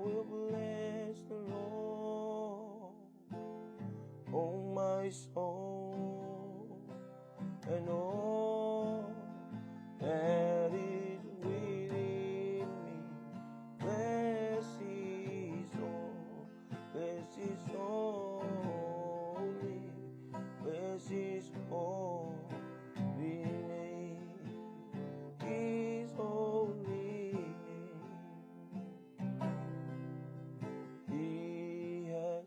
will bless the Lord, oh my soul, and all that is within me. Bless his soul, bless his holy, bless his holy name, his holy name. He has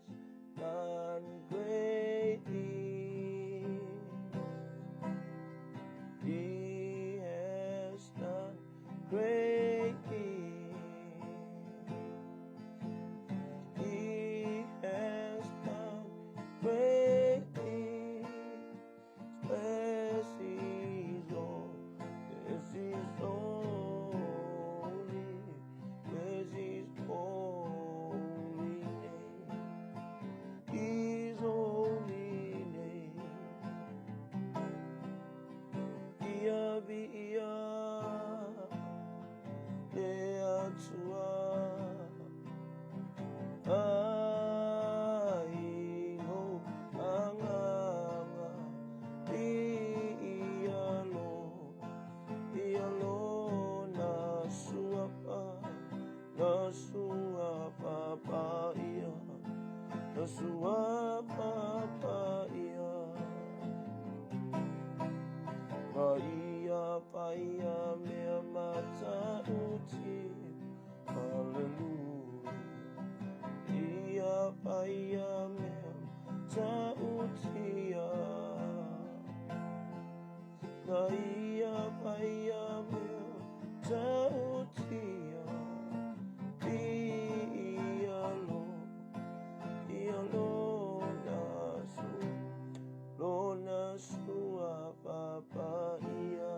done great things. He has done great things. He has done great things. Bless his soul, bless his holy, bless his holy name, his holy name. Ia viia le Atua ai lou agaga viia lo ia lona suafa na suafa paia na suafa paia Paia paia mea matautia Hallelujah Ia paia mea matautia Na ia paia mea matautia Ia lo ia lona su lona suafa paia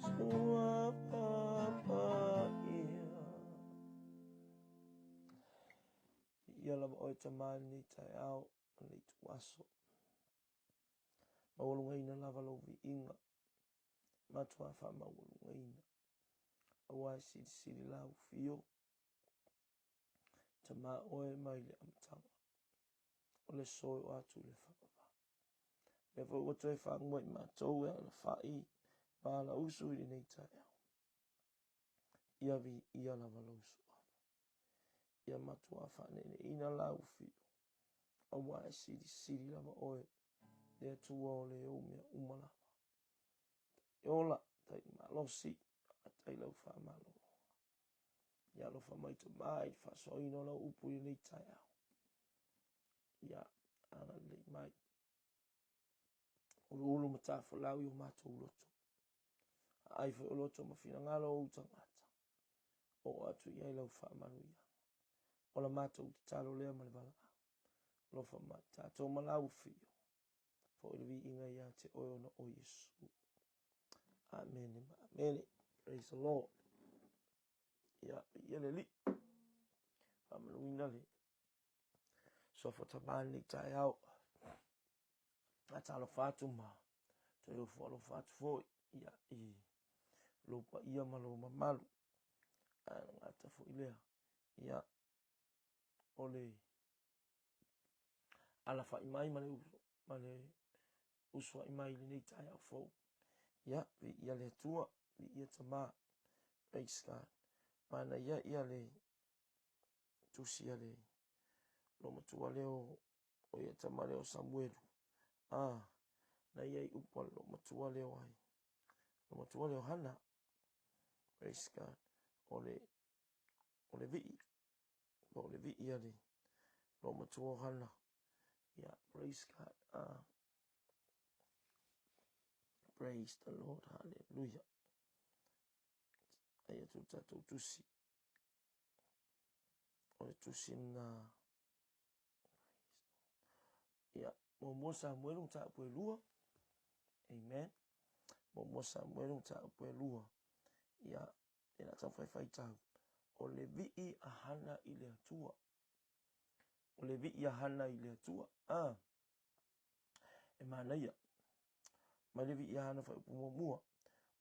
suafa paia. Ia lava oe Tama i lenei taeao ma lenei ituaso. Maualugaina lava lou viiga, matua faamaualugaina, aua e silisili lau fio. Tama oe mai le amataga, o le aso e oo atu i le faavavau. Lea foi ua toe faagoa i matou e alafa'i ma alausu i lenei taeao. Ia viia lava lou suafa. Ia matua faaneeneeina lau fio, aua e silisili lava oe le Atua o le ou mea uma lava. Tai ola, tai malosi, a tai lau faamalologa. Ia alofa mai Tama i le faasoaina o lau upu i lenei taeao. Ia agalelei mai. Uluulu ma tafolau i o matou loto. Aai foi o loto ma finagalo o ou tagata. Oo atu i ai lau faamanuiaga. O la matou tatalo lea ma le valaau. Alofa mai tatou ma lau afio. Foi le viiga ia te oe ona o Iesu. Amene ma amene. Praise the Lord. Ia, viia le Alii. Faamanuina le suafa Tama i lenei taeao. A talofa atu ma toe ofo alofa atu foi ia, i lou paia ma lou mamalu. Ae le gata foi lea, ia, o le alafai mai ma le, ma le usoai mai i lenei taeao fou. Ia, viia le Atua, viia Tama. Praise God. Manaia ia le tusi a le olomatua lea o o ia tama lea o Samuelu. A, na ia i upu a le olomatua lea o ai. Olomatua lea o Hana. Praise God. O le, o le vii. Po o le vii a le olomatua o Hana. Yeah, praise God. Praise the Lord. Hallelujah. Ai atu le tatou tusi. O le tusi na Ia, muamua Samuelu mataupu e lua. Amen. Muamua Samuelu mataupu e lua. Ia, e la taumafai faitau. O le vii a Hana i le Atua. O le vii a Hana i le Atua. Ah, e manaia. Mai le vii a Hana fuaiupu muamua.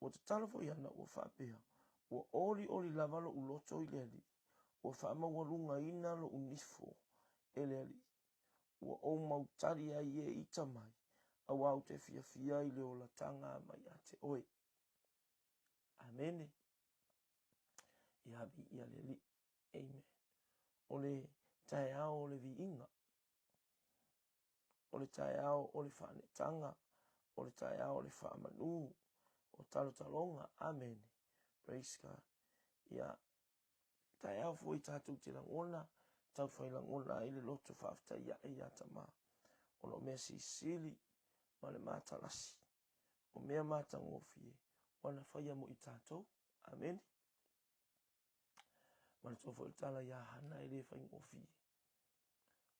Ua tatalo foi Hana ua faapea, ua olioli lava lo'u loto i le Alii. Ua faamaualugaina loʻu nifo e le Alii, ua ou mautali ai e ita mai, auā ou te fiafia i le olataga mai ia te oe. Amene. Ia viia le Alii. Amen. O le taeao o le viiga, o le taeao o le faaneetaga, o le taeao o le faamanū, o talotaloga. Amene. Praise God. Ia, taeao foi tatou te lagona, taufai lagona ai le loto faafetai ae iā Tama, ona o mea silisili ma le matalasi, o mea matagofie ua na faia mo i tatou. Amene. Manatua foi le tala iā Hana e le faigofie.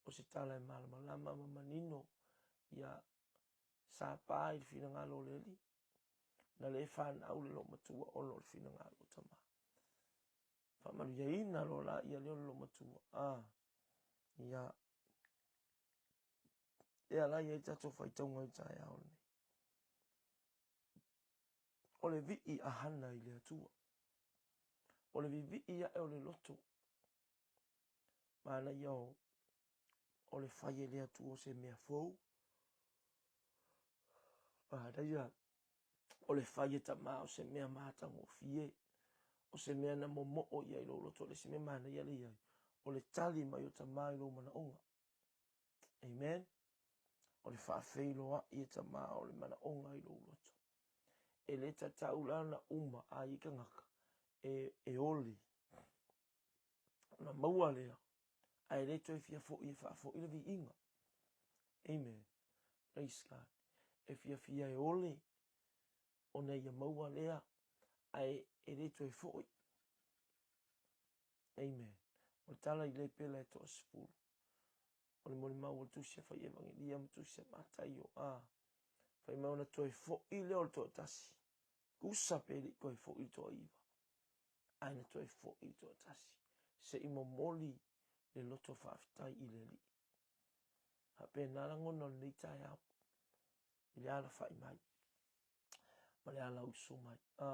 O se tala e malamalama ma manino ia sapa i le finagalo o le Alii. Na le fanau le loomatua ona o le finagalo o Tama. Faamanuiaina loa laia lea o le loomatua. A, ia, e ala i ai tatou faitauga i taeao lenei. O le vii a Hana i le Atua. O le vivii ae o le loto. Manaia o, o le fai e le Atua o se mea fou. Manaia o le fai e Tama o se mea matagofie, o se mea na momoo i ai lou loto. O le isi mea manaia lea i ai, o le tali mai o Tama i lou manaoga. Amen. O le faafeiloai e Tama o le manaoga i lou loto. E le tatau la ona uma a i tagata e, e oli. Ona maua lea, ae le toe fia foi e faafoi le viiga. Amen. Praise God. E fiafia e ole ona ia maua lea, ae e le toe foi. Amen. O le tala i lepela e toasefulu. O le molimau o le Tusi a Fai Evangelia ma Tusi a Mataio. A, fai mai ona toe foi lea o le toatasi. Tusa pe le i toe foi le toaiva. Ae na toe foi le toatasi. Se i momoli le loto faafetai i le Alii. Faapena lagona o lenei taeao i le alafai mai ma le ala uso mai. A,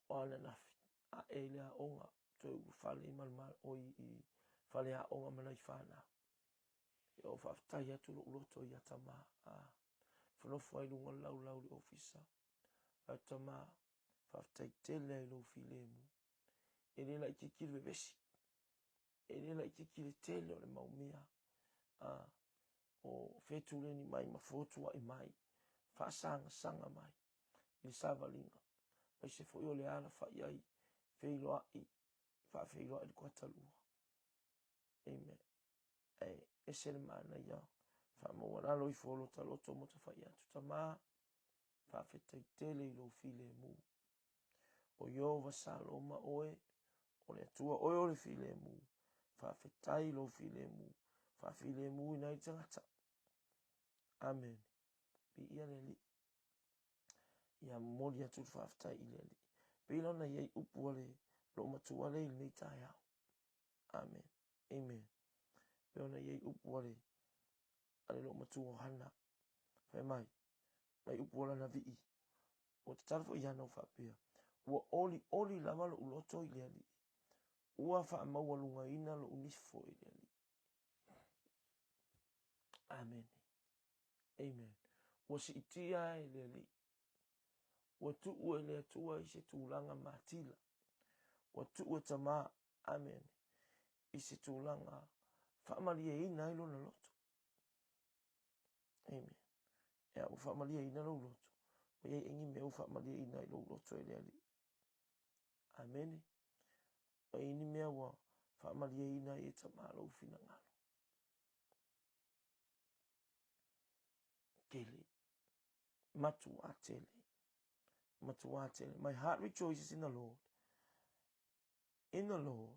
o ananafi ae i le aoga, toe ulufale i malama, oi i fale aoga ma nai fanau. Ia o faafetai atu lo'u loto ia Tama. A, nofonofo ai i luga o le laulau i le ofisa. Fai atu Tama, faafetai tele ai i lou filemu. E le laitiiti le vevesi. E le laitiiti le tele o le mau mea. A, o fetuleni mai ma fotua'i mai, faasagasanga mai i le savaliga, aemaise foi o le alafai ai feiloa'i, faafeiloa'i le kuatalua. Amen. Ae ese le manaia, faamaualalo ifo o lota loto ma tafai atu, Tama, faafetai tele i lou filemu. O Ieova Saloma oe, o le Atua oe o le filemu, faafetai i lou filemu, faafilemuina ai le tagata. Amene. Viia le Alii. Ia momoli atu le faafetai i le Alii. Pei la ona i ai upu a le loomatua lea i lenei taeao. Amen. Amen. Pei ona i ai upu a le a le loomatua o Hana. Fai mai, mai upu o lana vii. Ua tatalo foi Hana ua faapea, ua olioli lava lo'u loto i le Alii, ua faamaualugaina lo'u nifo i le Alii. Amene. Amen. Ua siitia e le Alii. Ua tuu e le Atua i se tulaga matila. Ua tuu e Tama, amene, i se tulaga faamalieina ai lona loto. Amen. Ea, ua faamalieina lou loto. Ua iai ai ni mea ua faamalieina ai lou loto e le Alii. Amene. Ua iai ni mea ua faamalieina ai e Tama lou finagalo. Tele. Matuā tele. Matuā tele. My heart rejoices in the Lord. In the Lord,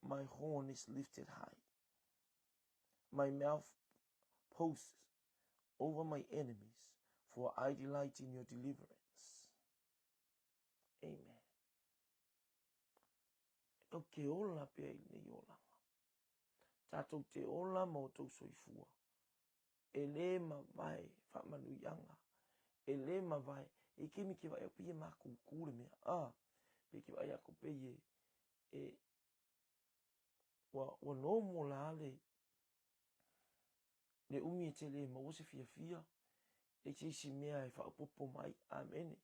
my horn is lifted high. My mouth boasts over my enemies, for I delight in your deliverance. Amen. E tau te ola pea i lenei olaga. Tatou te ola ma o tou soifua. E lē mavae faamanuiaga. E lē mavae. E kemi ke vaai aku pei e mākūkū le mea. A, pei ke vaai aku pei e, e, Ua, ua normal la le, le umi e te le maua se fiafia, e se isi mea e faaopoopo mai. Amene.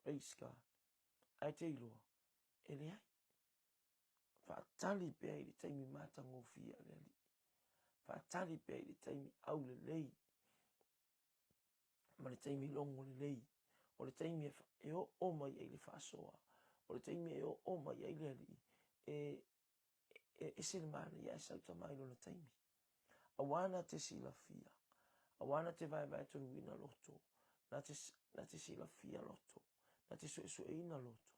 Praise God. Ae te iloa, e leai. Faatali pea i le taimi matagofie a le Alii. Faatali pea i le taimi aulelei ma le taimi logo lelei. O le taimi e oo mai ai le faasoa, o le taimi e oo mai ai le Alii, e, e ese le manaia ae sau tama i lona taimi. Aua na te silafia, aua na te vaevae tonuina loto, na te, na te silafia loto, na te suesueina loto,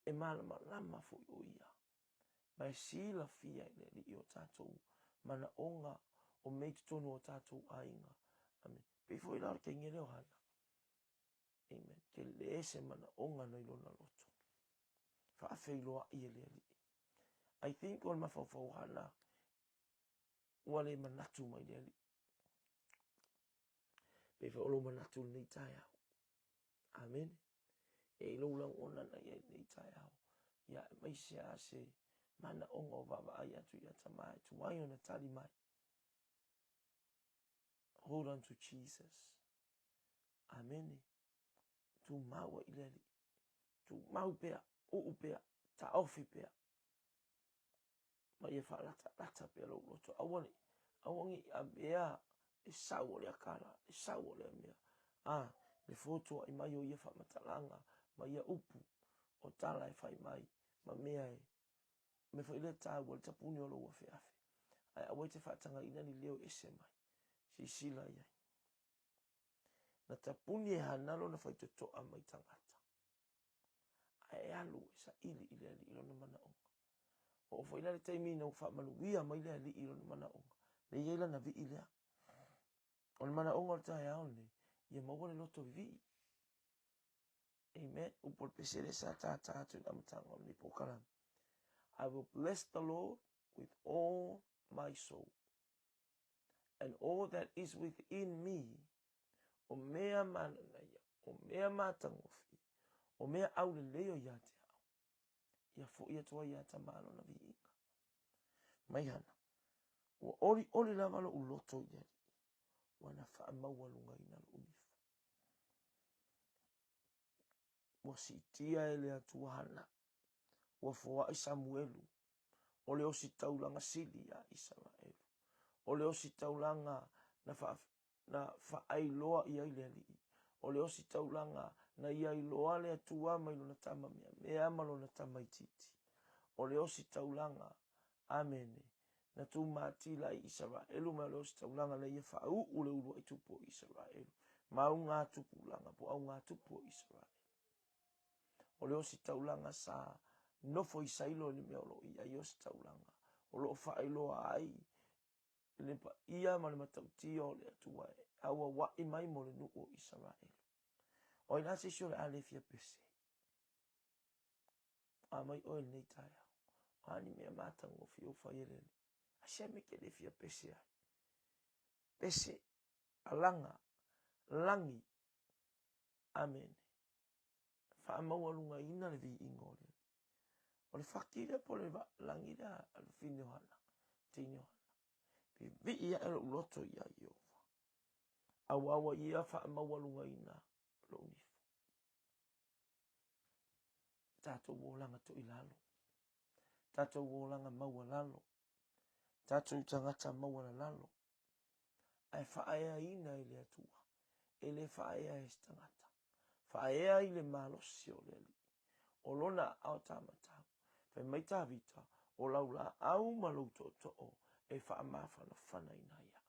e malamalama foi ʻo ia, ma e silafia e le Alii o tātou manaʻoga o mea i totonu o tātou ʻaiga. Amen. Pei foi la o le teine lea o Hana. Amen. Tele se manaʻoga nai lona loto. Faafeiloai e le Alii. I think o le mafaufau o Hana, ua le manatu mai le Alii. Pei foi o lou manatu i lenei taeao. Amene. E i lou lagona na i ai lenei taeao. Ia, aemaise lava se manaoga o vaavaai atu ia Tama e tuai ona tali mai. Hold on to Jesus. Amene. Tumau ai i le Alii. Tumau pea, uu pea, taofi pea. Ma ia faalatalata pea lou loto. Aua ne, aua ne i avea le sau o lea kala, le sau o lea mea. A, le fotuaʻi mai o ia faamatalaga ma ia upu o tala e fai mai ma mea e mea foi lea taua le tapuni o lou afeafe. Ae aua e te faatagaina ni leo ese mai. Silasila i ai. Na tapuni e Hana lona faitotoa mai tagata, ae alu e saili i le Alii lona manaoga. Oo foi la le taimi ina ua faamanuia mai le Alii i lona manaoga, lea i ai lana vii lea. O le manaoga o le taeao lenei, ia maua le loto vivii. Amen. Upu o le pese lea sa tātā atu i le amataga o lenei polokalame. I will bless the Lord with all my soul. And all that is within me, o mea mananaia, o mea matagofie, o mea aulelei o ia te au, ia foʻi atu ai ia Tama lona viiga. Mai Hana, ua olioli lava loʻu loto i le Alii, ua na faamaualugaina loʻu nifo. Ua siitia e le Atua Hana, ua foai Samuelu, o le ositaulaga sili iā Isaraelu, o le ositaulaga na wha, na whaailoa i ai le Alii, o le ositaulaga na ia iloa le Atua mai lona tama meamea ma lona tamaitiiti, o le ositaulaga, amene, na tūmatila ai Isaraelu ma o le ositaulaga na ia whaauu le uluai tupu o Isaraelu, ma au ngā tupulaga po au ngā tupu o Isaraelu. O le ositaulaga sa nofo i Sailo i le mea o lo o i ai ositaulaga, o lo o faailoa ai le paia ma le matautia o le Atua e auauaʻi mai mo le nuu o Isaraelu. O ai la se isi o le a le fia pese? A mai oe lenei taeao. O a ni mea matagofie ua fai e le Alii? Aisea mea e te le fia pese ai? Pese, alaga, lagi, Amene. Faamaualugaina le viiga o le Alii. O le faki lea po o le lagi lea a le fafine o Hana, teine o Hana. Vivii aʻe loʻu loto iā Ieova. Auā ua ia faamaualugaina loʻu nifo. Tatou olaga toilalo. Tatou olaga maualalo. Tatou tagata maualalalo. Ae faaeaina e le Atua, e le faaea e se tagata. Faaea i le malosi o le Alii, o lona aao tamatau. Fai mai Tavita, O lau laau ma lou tootoo e faamafanafanaina ai au.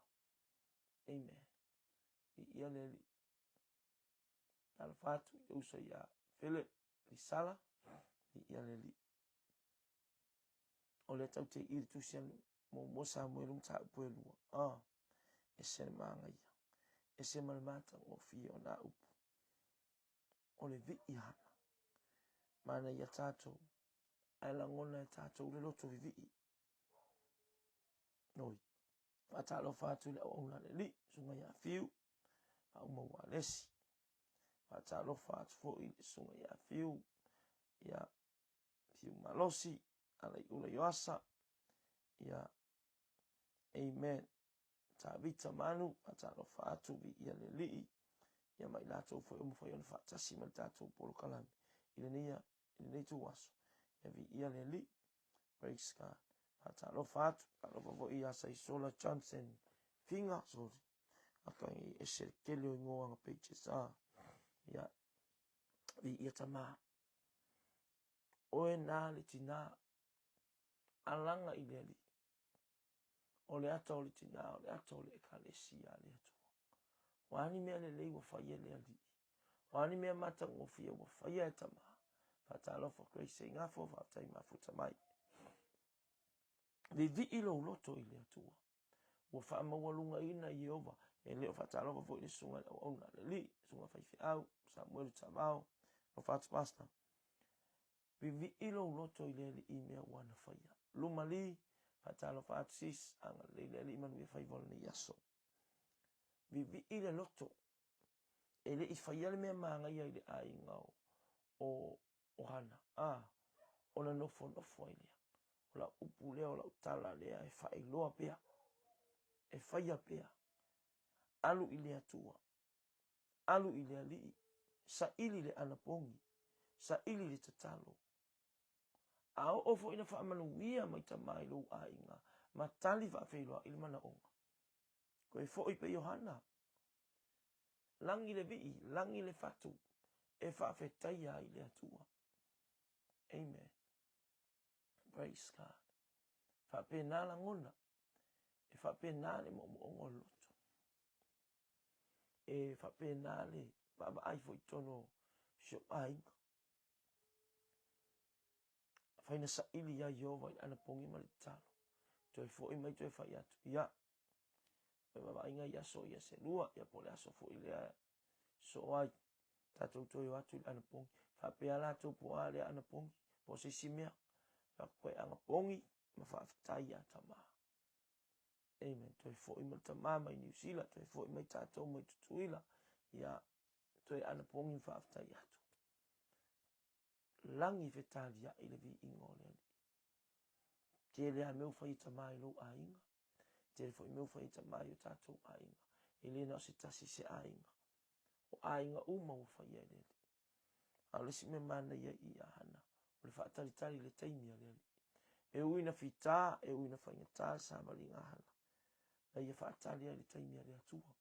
Amen. Viia le Alii. Talofa atu i le uso iā Philip Lisala. Viia le Alii. O lea tau te i le tusi a muamua Samuelu mataupu e lua. Ah, ese le māgaia. Ese ma le matagofie o nā upu. O le vii hana. Mana ia tātou. Ae lagona e tātou le loto vivii. Noi. Faatalofa atu i le auauna a le Alii, Susuga ia Fiu, Faauma Ualesi. Faatalofa atu foi i le Susuga ia Fiu, ia Fiu Malosi, Alaiula Ioasa. Ia, amen. Tavita Manu, faatalofa atu, viia le Alii, ia ma i latou foi o mafai ona faatasi ma le tatou polokalame i lenei, i lenei ituaso. Ia viia le Alii. Praise God. Faatalofa atu, faatalofa foi ia Saisola Johnson Figa, sorry. Akai ese le tele o ingoa aga pages a. Ia, viia Tama. Oe nā le tinā, alaga i le Alii. O le ata o le tinā, o le ata o le Ekalesia a le Atua. O a ni mea lelei ua faia e le Alii? O a ni mea matagofie ua faia e Tama? Faatalofa Grace Seigafo, faafetai mafuta mai. Vivii lou loto i le Atua. Ua faamaualugaina Ieova. E le o faatalofa foi le susuga i le auauna a le Alii, susuga faifeau, Samuelu Tavao, alofa atu Pastor. Vivii lou loto i le Alii i mea ua na faia. Luma Lee, faatalofa atu sis, agalelei le Alii manuia faiva o lenei aso. Vivii le loto, e le i faia le mea manaia i le aiga o, o, o Hana, a, ona nofonofo ai lea. O lau upu lea, o lau tala lea e faailoa pea, e faia pea. Alu i le Atua, alu i le Alii, saili le anapogi, saili le tatalo. A oo foi ina faamanuia mai Tama i lou aiga, ma tali faafeiloai le manaoga. Toe foi pe Iohana, lagi le vii, lagi le fatu, e faafetaia ai le Atua. Amen. Praise God. Faapena lagona, e faapena le moomooga o le loto. E faapena le vaavaai foi i totonu o si ou aiga. Afai na saili iā Ieova i le anapogi ma le tatalo, toe foi mai toe fai atu, ia, e vaavaaiga i aso ia se lua, ia po o le aso foi lea soo ai, tatou toe o atu i le anapogi. Faapea latou po o a lea anapogi, po o se isi mea, faapea anapogi ma faafetai iā Tama. Amen. Toe foi mai le tama mai Niu Sila, toe foi mai tatou mai Tutuila, ia, toe anapogi ma faafetai atu. Lagi fetaliai le viiga o le Alii. Tele a mea ua fai e tama i lou aiga, tele foi mea ua fai e tama i o tatou aiga. E le na o se tasi se aiga. O aiga uma ua faia e le Alii. A o le isi mea manaia i ia Hana, o le faatalitali i le taimi a le Alii. E ui ina fita, e ui ina faigata le savaliga a Hana, na ia faatali ai le taimi a le Atua.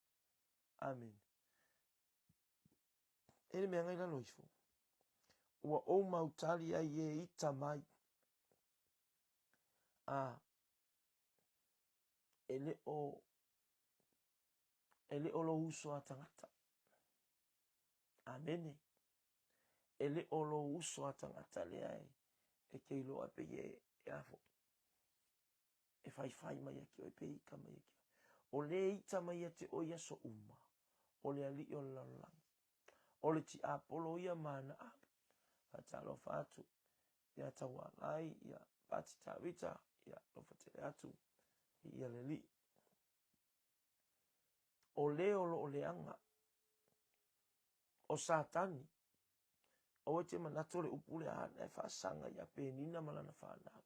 Amene. E le mea ngai lalo ifo. Ua ou mautali ai e ita mai. A e le o e le o lou uso a tagata. Amene. E le o lou uso a tagata lea e, e te iloa pei e, e a foi. E faifai mai ia te oe pe ita mai ia te oe. O le ita mai ia te oe i aso uma, o le alii o le lalolagi. O le tiapolo ia ma ana alo. Faatalofa atu ia Taualai, ia Pati Tavita, ia alofa tele atu i ia le alii. O le o lo o leaga, o Satani, aua e te manatu o le upu lea ana e faasaga ia Penina ma lana fanau.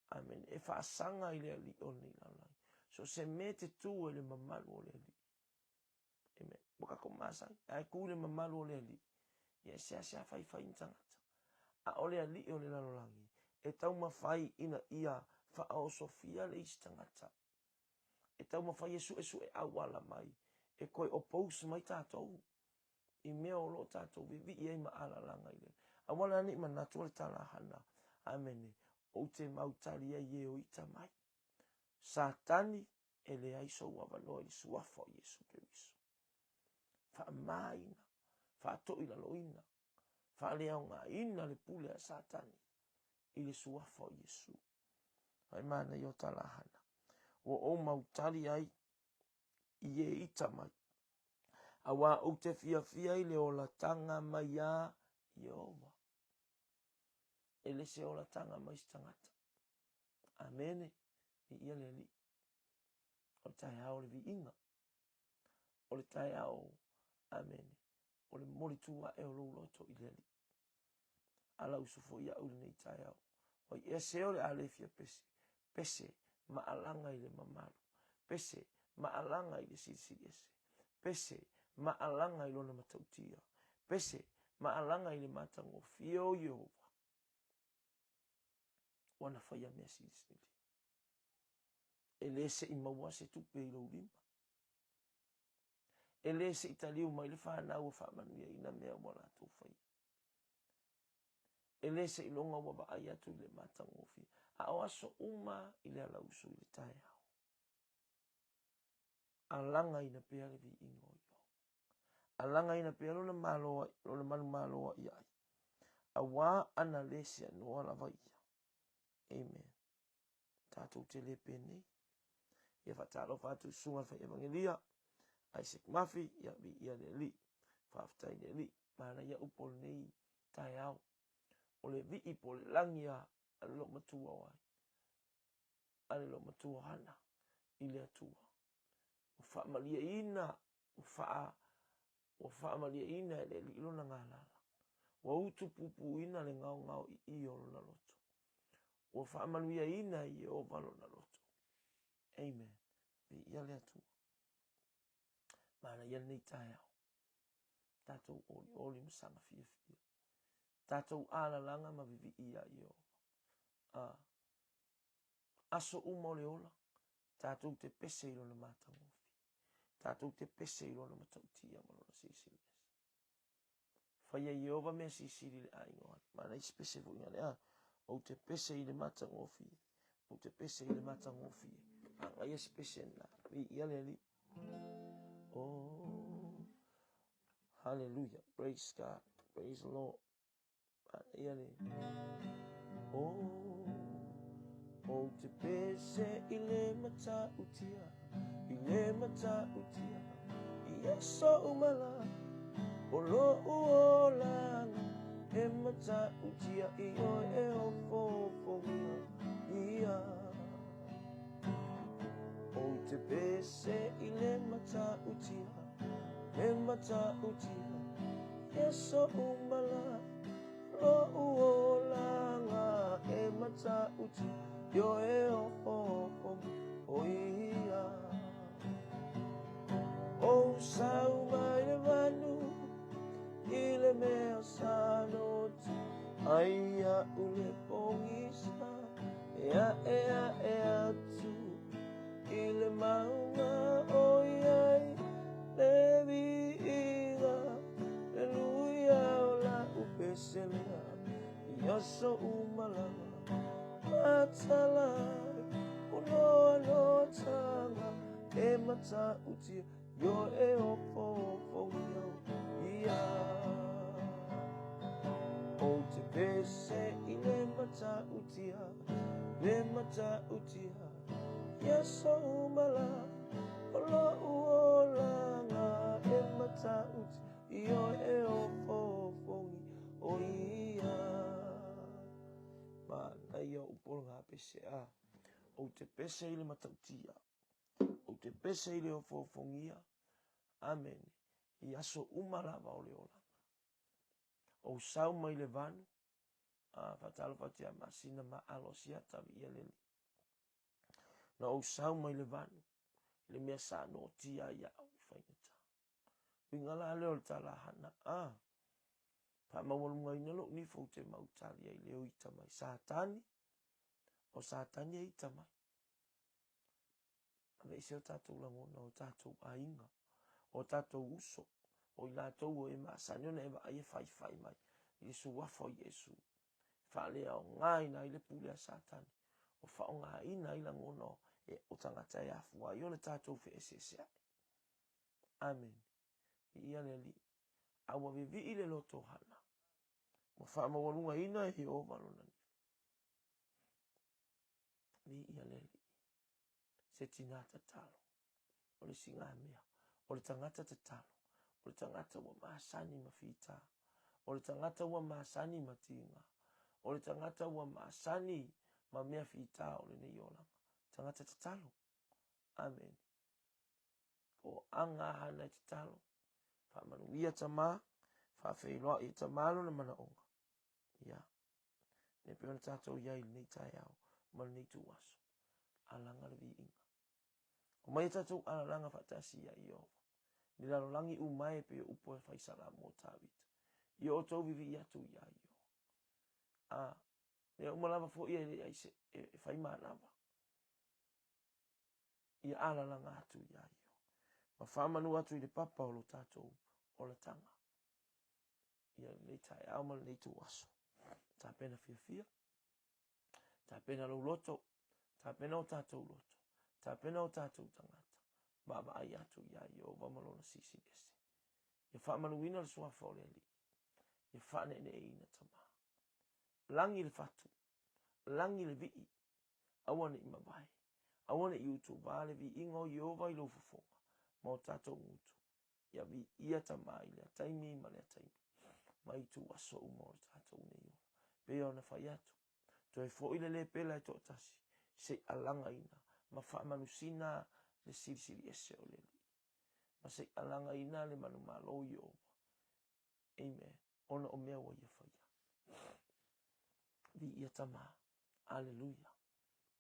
Amene. E faasaga i le Alii o lenei lalolagi. So se mea e te tū ai le mamalu o le Alii. Amen. Ua tatou masani, ae tū i le mamalu o le Alii. Ia e seasea faifai ni tagata. A o le Alii o le lalolagi, e taumafai ina ia faaosofia le isi tagata. E taumafai e suesue auala mai, e toe oppose mai tatou i mea o lo o tatou vivii ai ma alalaga i le auala ne i manatu o le tala hana. Amene. Ou te mautali ai e o ita mai. Satani, e leai sou avanoa i le suafa o Iesu Keriso. Faamaina, faatoilaloina, faaleaogaina le pule a Satani i le suafa o Iesu. Ai manaia o tala hana. Ua ou mautali ai i e ita mai. Auā ou te fiafia i le olataga mai iā Ieova. E le se olataga mai se tagata. Amene. Viia le Alii. O le taeao o le viiga. O le taeao, amene, o le momoli tu ae o lou loto i le Alii. A lau uso foi iaʻu i lenei taeao. Ua i ea se o le a le fia pese. Pese ma alaga i le mamalu. Pese ma alaga i le silisili ese. Pese ma alaga i lona matautia. Pese ma alaga i le matagofie o Ieova. Ua na faia mea silisili. E le se i maua se tupe i lou lima. E le se i taliu mai le fanau ua faamanuiaina mea ua latou faia. E le seiloga ua vaai atu i le matagofie, a o aso uma i le alausu i le taeao. Alagaina pea le viiga o Ieova. Alagaina pea lona malo, lona manumalo aʻiaʻi, auā ana le seanoa lava ia. Amen. Tatou te le penei. Ia faatalofa atu i susuga i le fai evangelia, Isaac Murphy, ia viia le Alii. Faafetai le Alii. Manaia upu o lenei taeao. O le vii po o le lagi a le loomatua o ai? A le loomatua o Hana i le Atua. Ua faamalieina, ua faa ua faamalieina e le Alii lona galala. Ua utupupuina le gaogao ii o lona loto. Ua faamanuiaina e Ieova lona loto. Amen. Viia le Atua. Manaia lenei taeao. Tatou olioli ma saga fiafia. Tatou alalaga ma vivii iā Ieova. A aso uma o le ola, tatou te pese i lona matagofie. Tatou te pese i lona matautia ma lona silisili ese. Faia Ieova mea silisili i le aiga o Hana. Manaia se pese foi ngale a. Ou te pese i le matagofie. Ou te pese i le matagofie. Manaia se pese na. Viia le Alii. Oh, hallelujah. Praise God. Praise the Lord. Manaia le. Oh, ou te pese i le matautia, i le matautia, i aso uma la, o lo'u olaga, e matautia i oe e ofoofogia ia. Ou te pese i le matautia, le matautia, i aso uma la, lo'u olaga e matautia i oe e ofoofogia ia. Ou sau mai le vanu i le mea sa noti ai iaʻu le pogisa e aʻe aʻe atu i le mauga o i ai le viiga Aleluia o la'u pese lea i aso uma lava matala o noanoataga e matautia i oe e ofoofogia ia. Ou te pese i le matautia, le matautia i aso uma la o lo'u olaga e matautia i oe e ofoofogia o ia. Manaia upu o le pese a. Ou te pese i le matautia. Ou te pese i le ofoofogia. Amene. I aso uma lava o le olaga. Ou sau mai le vanu, a faatalofa atu ia Masina ma Alo Asiata viia le Alii. Na ou sau mai le vanu, i le mea sa noatia ai au i faigata. Uiga la lea o le tala hana, a faamaualugaina lou nifo ou te mautali ai leo ita mai. Satani, o Satani e ita mai. Aveese o tatou lagona, o tatou aiga, o tatou uso, o i latou o e masani ona e vaai e faifai mai i le suafa o Iesu. Faaleaogaina ai le pule a Satani, o faaaogaina ai lagona o, e, o tagata e afua ai ona tatou feeseeseaʻi. Amene. Viia le Alii. A ua vivii le loto o Hana, ua faamaualugaina e Ieova lona nifo. Viia le Alii. Se tinā tatalo. O le sigamea. O le tagata tatalo. O le tagata ua masani ma fita. O le tagata ua masani ma tiga. O le tagata ua masani ma mea fita o lenei olaga. Tagata tatalo. Amene. Ko aga hana e tatalo. Faamanuia tamā, faafeiloai e tamā lona manaoga. Ia. Ne pei ona tatou i ai i lenei taeao ma lenei ituaso. Alaga le viiga. Omai a tatou alalaga faatasi ia Ieova. Ni lalolagi uma e pei o upu a fai Salamo o Tavita. Ia outou vivii atu ia Ieova. A, mea uma lava foi e leai se e fai manava. Ia alalaga atu ia Ieova. Ma faamanu atu i le papa o lo tatou olataga. Ia lenei taeao ma lenei ituaso. Tapena fiafia. Tapena lou loto, tapena o tatou loto, tapena o tatou tagata, vaavaai atu iā Ieova ma lona Silisili Ese. Ia faamanuina le suafa o le Alii, ia faaneeneeina Tama. Lagi le fatu, lagi le vii, aua ne i mavae, aua ne i utuvā le viiga o Ieova i lou fofoga ma o tatou gutu, Ia viia Tama i lea taimi ma lea taimi, ma ituaso uma o le tatou nei ola. Pei ona fai atu, toe foi le lepela e toatasi, se i alagaina ma faamanusina le Silisili Ese o le Alii, ma se i alagaina le manumalo Ieova. Amen. Ona o mea ua ia faia. Viia Tama. Aleluia.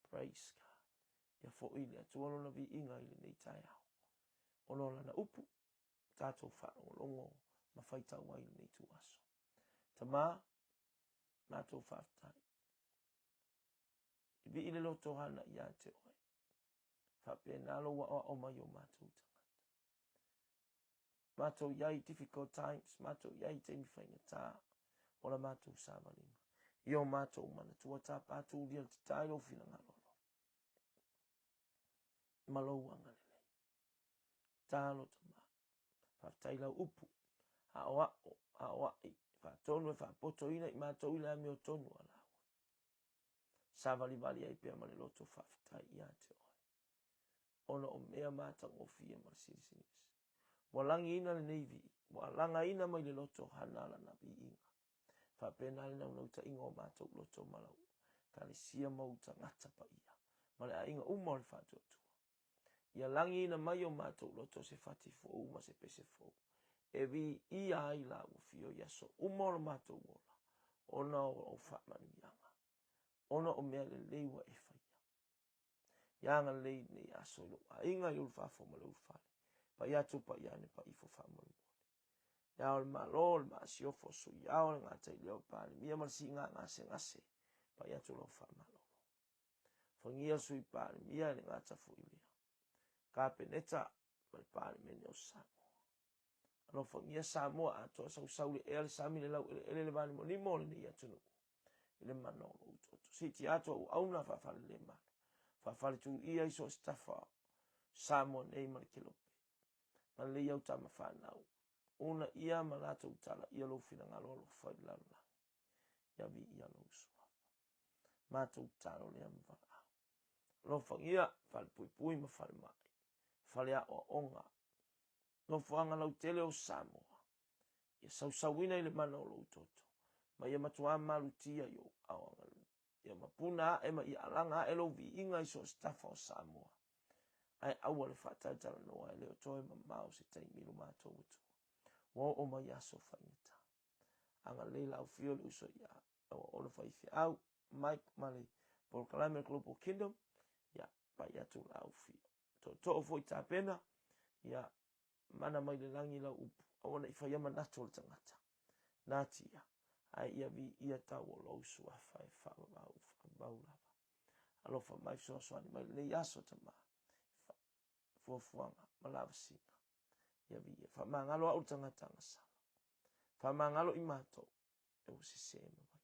Praise God. Ia foi le Atua lona viiga i lenei taeao. Ona o lana upu, tatou faalogologo ma faitau ai i lenei ituaso. Tama, matou faafetai. I vii le loto hana ia te oe. Faapena lou aoao mai o matou tagata. Matou iai difficult times, matou iai taimi faigata o la matou savaliga. I o matou manatua tapa tulia le tata i lou finagalo alofa ma lou agalelei. Talo tama. Faafetai lau upu. Aoao, aoai, faatonu e faapotoina i matou i le amiotonu a lau. Savalivali ai pea ma le loto faafetai ia te oe. Ona o mea matagofie ma le Silisili Ese. Ua lagiina lenei vii, ua alagaina mai le loto hana lana viiga. Faapena le naunautaiga o matou loto ma lau Ekalesia ma ou tagata paia, ma le aiga uma o le Faatuatua. Ia lagiina mai o matou loto se fati fou ma se pese fou, e viia ai la ua fio i aso uma o lo matou ola, ona o ou faamanuiaga, ona o mea lelei ua e faia. Ia agalelei i lenei aso i lou aiga, i lou ulufafo ma le ulufale, pai atu pai ane pai ifo faamolemole. Le Ao o le Malo, le Masiofo, Sui Ao, le Gataileo, Palemia ma le Siiga Gasegase, pai atu lau faamalolo. Fagia le Sui Palemia e le gata foi lea. Kapeneta ma le Palemene o Samoa. Alofagia Samoa atoa sausau le ea le sami le laueleele le vanimonimo o lenei atunuu i le mana o lou toto. Siiti atu auauna faafalelemalu, faafaletuia i so o se tafa o Samoa nei ma le kelope. Galilei au tama fanau, una ia ma latou tala ia lou finagalo alofa i le lalolagi. Ia viia lou suafa. Matou tatalo lea ma valaau. Alofagia falepuipui ma falemai, fale aoaoga, nofoaga lautele o Samoa. Ia sausauina i le mana o lou toto, ma ia matuā malutia i ou ao agalelei. Ia mapuna ae ma ia alaga ae lou viiga i so o se tafa o Samoa. Ae aua le faatalatalanoa e le o toe mamao se taimi i lo matou Atua. Ua oo mai aso faigata. Agalelei la aufio le uso ia lau aono faifeau, Mike ma le polokalame Global Kingdom, ia pai atu la aufio. Tootoo foi tapena, ia mana mai le lagi lau upu, aua ne i faia manatu o le tagata. Natia, ae ia viia tau o lou suafa e faavavau faavavau lava. Alofa mai fesoasoani mai lenei aso Tama, fuafuaga ma lavasiga. Ia viia, faamagalo au le tagata agasala. Faamagalo i matou, e ua sese ma vaivaia.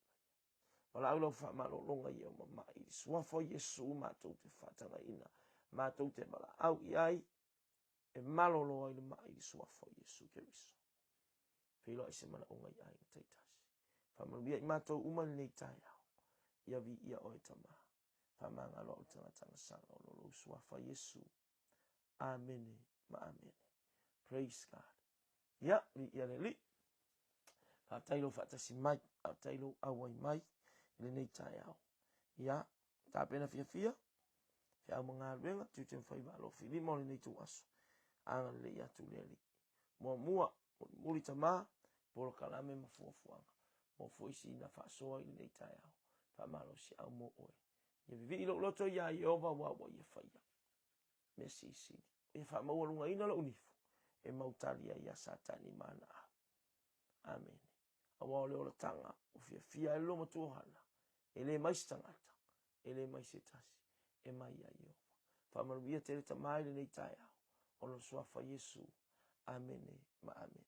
Valaau lau faamalologa i e o mama'i i le suafa o Iesu matou te faatagaina, matou te valaau i ai, e malolo ai le ma'i i le suafa o Iesu Keriso. Feiloai se manaoga i aiga taitasi. Faamanuia i matou uma i lenei taeao. Ia viia oe Tama. Faamagalo au le tagata agasala ona o lou suafa Iesu. Amene ma amene. Praise God. Ia, viia le Alii. Faafetai lou faatasi mai, faafetai lou auai mai i lenei taeao. Ia, tapena fiafia, feau ma galuega, tiute ma faiva alofi lima o lenei ituaso. Agalelei atu le Alii. Muamua, mulimuli Tama, polokalame ma fuafuaga. Mo foi sina faasoa i lenei taeao. Faamalosiau mo oe. Ia vivii lou loto iā Ieova aua ua ia faia. Mea silisili, ua ia faamaualugaina lou nifo e mautali ai iā Satani ma ana au. Amene. Aua o le olataga ua fiafia ai le loomatua o Hana, e le mai se tagata, e le mai se tasi, e mai iā Ieova. Faamanuia tele Tama i lenei taeao, ona o le Suafa Iesu. Amene ma amene.